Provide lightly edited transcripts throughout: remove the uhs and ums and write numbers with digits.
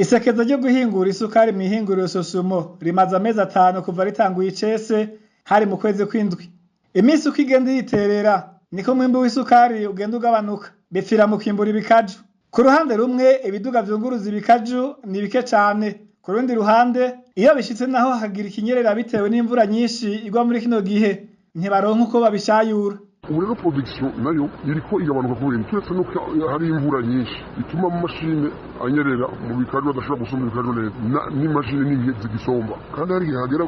Isekeza ryo guhingura isukari mw'ihinguriro Sosumo rimaze amezi 5 kuva ritanguye icese, hari mu kwezi kw'indwi. Iminsi uko igenda iriterera niko umwimbu w'isukari ugenda ugabanuka, bipfira mu kwimbura ibikaju. Ku ruhande rumwe ibiduga vyunguruza ibikaju ni bike cane, ku rundi ruhande iyo bishitse naho hakagira ikinyerera bitewe n'imvura nyinshi igwa muri kino gihe, ntibaronka uko babishayura. Ubu rero production nayo iriko igabanuka kubera turetse nuko hari imvura nyinshi ituma amamashini anyerera mu bikaju, badashobora gusomba ibikaju neza, n'imashini n'inke zigisomba, kandi hari igihe hagera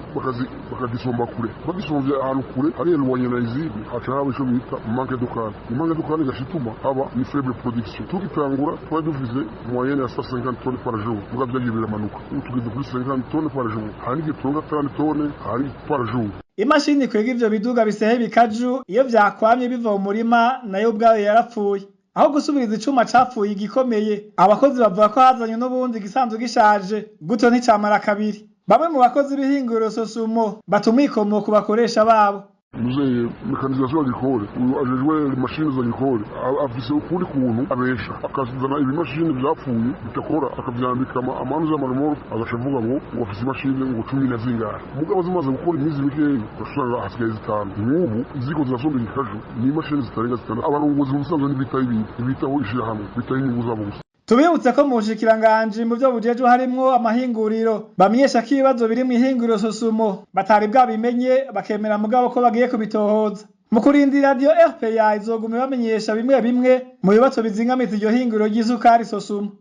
bakagisomba kure. Bagisomvye ahantu kure hari éloigné na usine, haca haba ico bita manque de canne. Manque de canne igaca ituma haba ni faible production. Tugitangura twari dufise moyenne ya 150 tonnes par jour, muga vyagiye biramanuka, ubu tugeze kuri 50 tonnes par jour. Hari n'igihe turonka 30 tonnes hari par jour. Imashini ikwega ivyo biduga biseha ibikaju iyo vyakwamye biva mu murima nayo ubwayo yarapfuye. Aho gusubiriza icuma capfuye igikomeye, abakozi bavuga ko hazanywe n'ubundi gisanzwe gishaje, gutyo nticamara kabiri. Bamwe mu bakozi b'ihinguriro Sosumo bata umwikomo ku bakoresha babo. Muzeye mécanisation agricole, uyu ajejwe machines agricole afise ukundi kuntu abesha, akazana ibimashini vyapfuye bidakora, akavyambika amanuza y'ama remorques, agaca avuga ngo afise imashini ngo cumi na zingahe, mugabo zimaze gukora iminsi mikeyi ugasanga hasigaye zitanu. Nk'ubu ziko zirasomba igikaju ni imashini zitarenga zitanu. Abarongozi mu bisanzwe ntibitaho ibintu, ntibitaho ishirahamwe, bitaho inyungu zabo gusa. Tubibutse ko mu bushikiranganji mu vyo bujejwe harimwo amahinguriro bamenyesha ko ibibazo biri mw'ihinguriro Sosumo batari bwabimenye, bakemera mugabo ko bagiye kubitohoza. Mu kurindira, Radio RPA izoguma ibamenyesha bimwe bimwe mu bibazo bizingamitse iryo hinguriro ry'isukari Sosumo.